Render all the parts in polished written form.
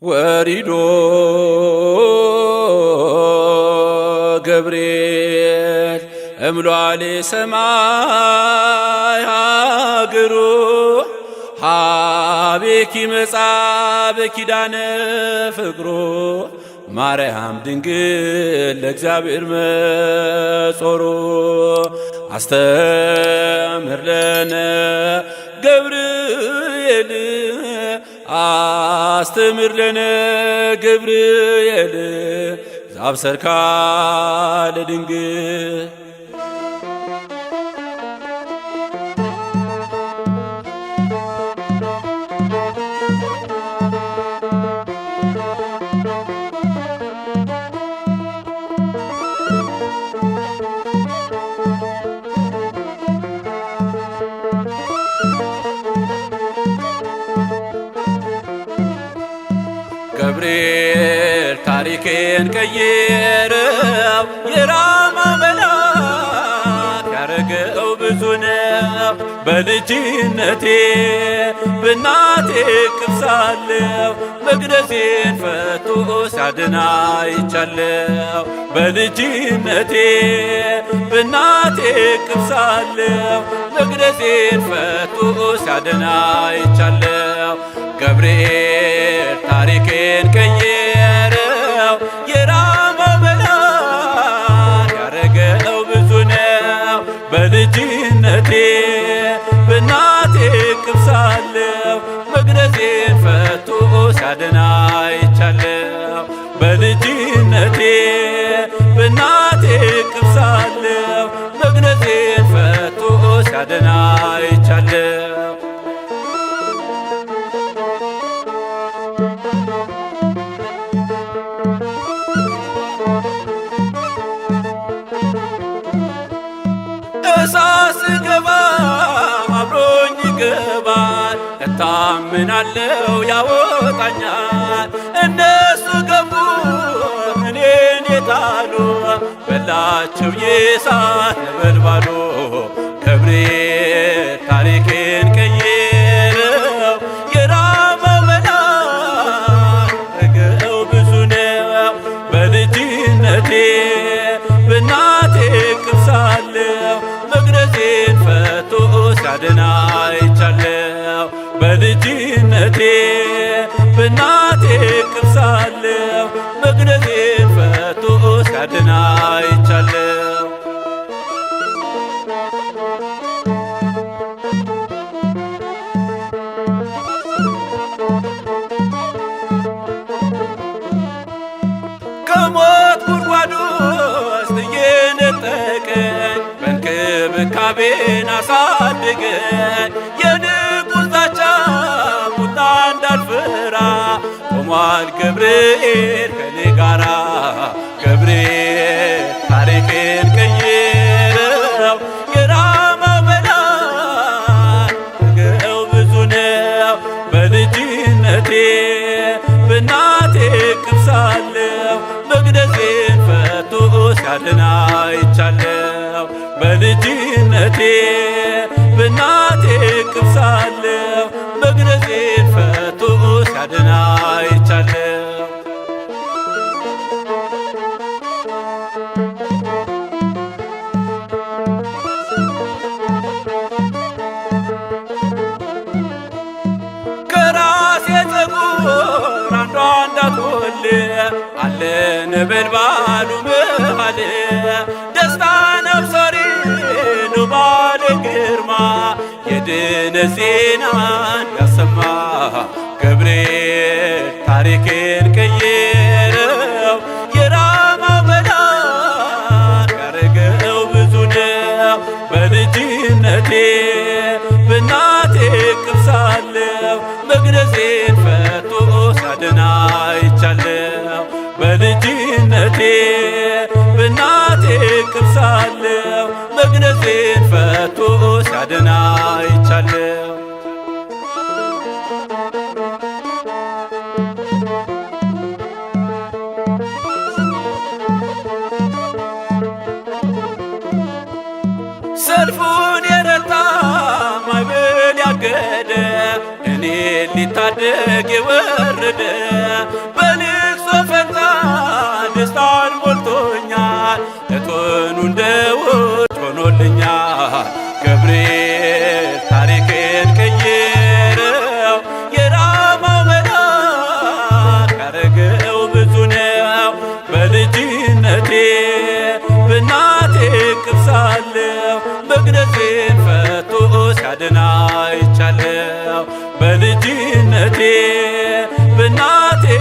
ወሪዶ ገብርኤል እምሏሌ ሰማይ ሃገሩ ሀቤኪ መጻ በኪዳነ ፍቅሩ ማርያም ድንግል ለእግዚአብሔር መጾሩ አስተምር ለነ ገብርኤል አስተምር ለነ ገብርኤል ዛብሰርካ ለድንግል። ገብርኤል ታሪኬን ቀየረው፣ የራማ መልአክ ያረገው ብዙ ነው። በልጅነቴ በእናቴ እቅፍ ሳለሁ መግነዜን ፈቶ ሲያድን አይቻለሁ። በልጅነቴ በእናቴ እቅፍ ሳለሁ መግነዜን ፈቶ ሲያድን አይቻለሁ። ገብርኤል ታሪኬን ቀየረው፣ የራማው መልአክ ያረገው ብዙ ነው። በልጅነቴ በእናቴ እቅፍ ሳለሁ መግነዜን ፈቶ ሲያድን አይቻለሁ። በልጅነቴ በእናቴ እቅፍ ሳለሁ መግነዜን ፈቶ ሲያድን አይቻለሁ። እሳት ስገባ አብሮኝ ይገባል፣ እታምናለው ያወጣኛል። እነሱ ገቡ እኔን የጣሉ፣ በላቸው የእሳት ነበልባሉ። ገብርኤል ታሪኬን ቀየረው፣ የራማው መልአክ ያረገው ብዙ ነው። በልጅነቴ በእናቴ እቅፍ ሳለሁ መግነዜን ፈቶ ሲያድን አይቻለሁ። በልጅነቴ በእናቴ እቅፍ ሳለሁ መግነዜን ፈቶ ሲያድን አይቻለሁ። ከሞት ጉድጓድ ውስጥ እየነጠቀኝ በእንክብካቤን አሳድገኝ፣ የንጉሥ ዛቻ ቁጣ እንዳልፈራ ቆሟል ገብርኤል ከኔ ጋራ። ገብርኤል ታሪኬን ቀየረው፣ የራማው መልአክ ያረገው ብዙ ነው። በልጅነቴ በእናቴ እቅፍ ሳለሁ መግነዜን ፈቶ ሲያድን አይቻለሁ። በልጅነቴ በእናቴ እቅፍ ሳለሁ መግነዜን ፈቶ ሲያድን አይቻለሁ። ከራሴ ፀጉር አንዷ እንዳትጎል አለ ነበልባሉ መሃል፣ ደስታ ነብሳሪ ነው ባለ ግርማ የድነት ዜናን ያሰማ። ገብርኤል ታሪኬን ቀየረው፣ የራማው መልአክ ያረገው ብዙ ነው። በልጅነቴ በእናቴ እቅፍ ሳለሁ መግነዜን ፈቶ ሲያድን አይቻለሁ። በልጅነቴ በእናቴ እቅፍ ሳለሁ መግነዜን ፈቶ ሲያድን አይቻለሁ። ሰልፉን የረታ ማዕበል ያገደ እኔ ሊታደግ የወረደ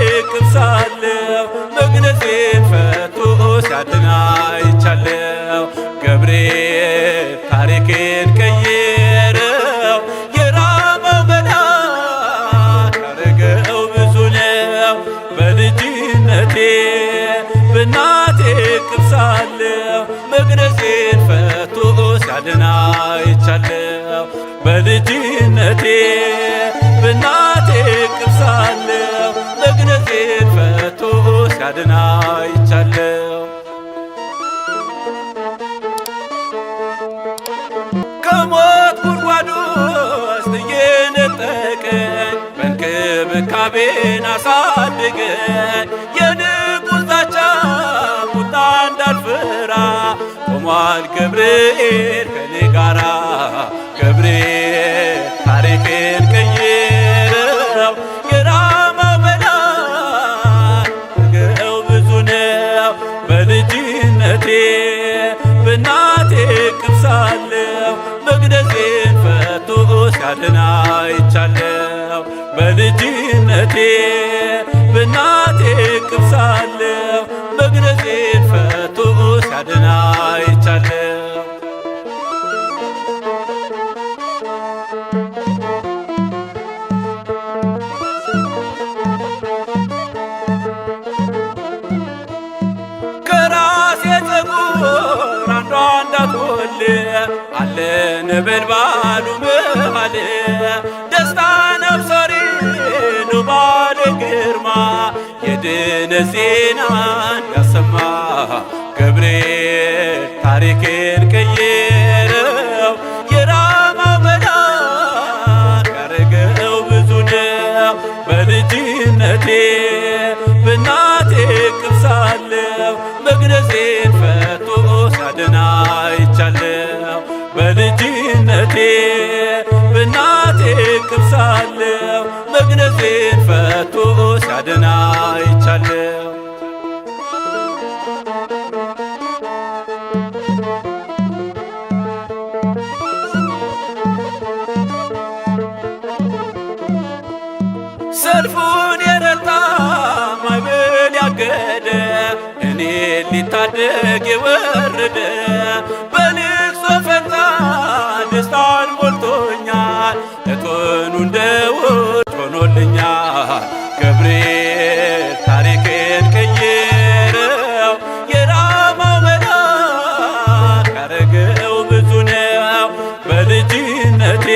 እቅፍ ሳለሁ መግነዜን ፈቶ ሲያድን አይቻለሁ። ገብርኤል ታሪኬን ቀየረው፣ የራማው መልአክ ያረገው ብዙ ነው። በልጅነቴ በእናቴ እቅፍ ሳለሁ መግነዜን ፈቶ ሲያድን አይቻለሁ። በልጅነቴ በእናቴ እቅፍ ሳለሁ መግነዜን ፈቶ ሲያድን አይቻለሁ። ከሞት ጉድጓድ ውስጥ እየነጠቀኝ በእንክብካቤን አሳድገኝ፣ የንጉሥ ዛቻ ቁጣ እንዳልፈራ ቆሟል ገብርኤል ከኔ ጋራ። ገብርኤል ታሪኬን ቀየረው፣ የራማው መልአክ ያረገው ብዙ ነው። በልጅነቴ በእናቴ እቅፍ ሳለሁ መግነዜን ፈቶ ሲያድን አይቻለሁ። በልጅነቴ በእናቴ እቅፍ ሳለሁ መግነዜን ፈቶ ሲያድን አይቻለሁ። ከራሴ ፀጉር አንዷ እንዳትጎል አለ ነበልባሉ መሃል፣ ደስታ ነብሳሪ ነው ባለ ግርማ የድነት ዜናን ያሰማ። ገብርኤል ታሪኬን ቀየረው፣ የራማው መልአክ ያረገው ብዙ ነው። በልጅነቴ በእናቴ እቅፍ ሳለሁ መግነዜን ፈቶ ሲያድን አይቻለሁ። በልጅነቴ በእናቴ እቅፍ ሳለሁ መግነዜን ፈቶ ሲያድን አይቻለሁ። ሰልፉን የረታ ማዕበል ያገደ እኔ ሊታደግ የወረደ፣ በልቅሶ ፈንታ ደስታን ሞልቶኛል፣ እቶኑ እንደ ውጭ ሆኖልኛል። ገብርኤል ታሪኬን ቀየረው፣ የራማው መልአክ ያረገው ብዙ ነው። በልጅነቴ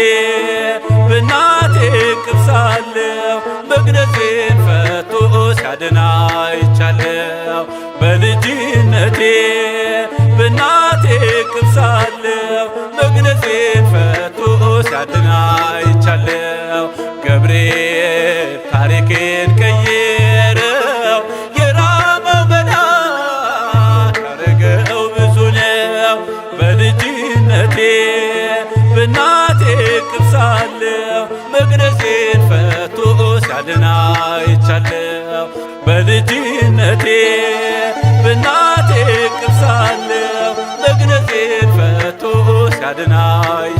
በእናቴ እቅፍ ሳለሁ መግነዜን ፈቶ ሲያድን አይቻለሁ። በልጅነቴ በእናቴ እቅፍ ሳለሁ መግነዜን ፈቶ ሲያድን አይቻለሁ። ገብርኤል ታሪኬን ቀየረው፣ የራማው መልአክ ያረገው ብዙ ነው። በልጅነቴ በእናቴ እቅፍ ሳለሁ መግነዜን ፈቶ ሲያድን አይቻለሁ። በልጅነቴ በእናቴ እቅፍ ሳለሁ መግነዜን ፈቶ ሲያድን አይቻለሁ።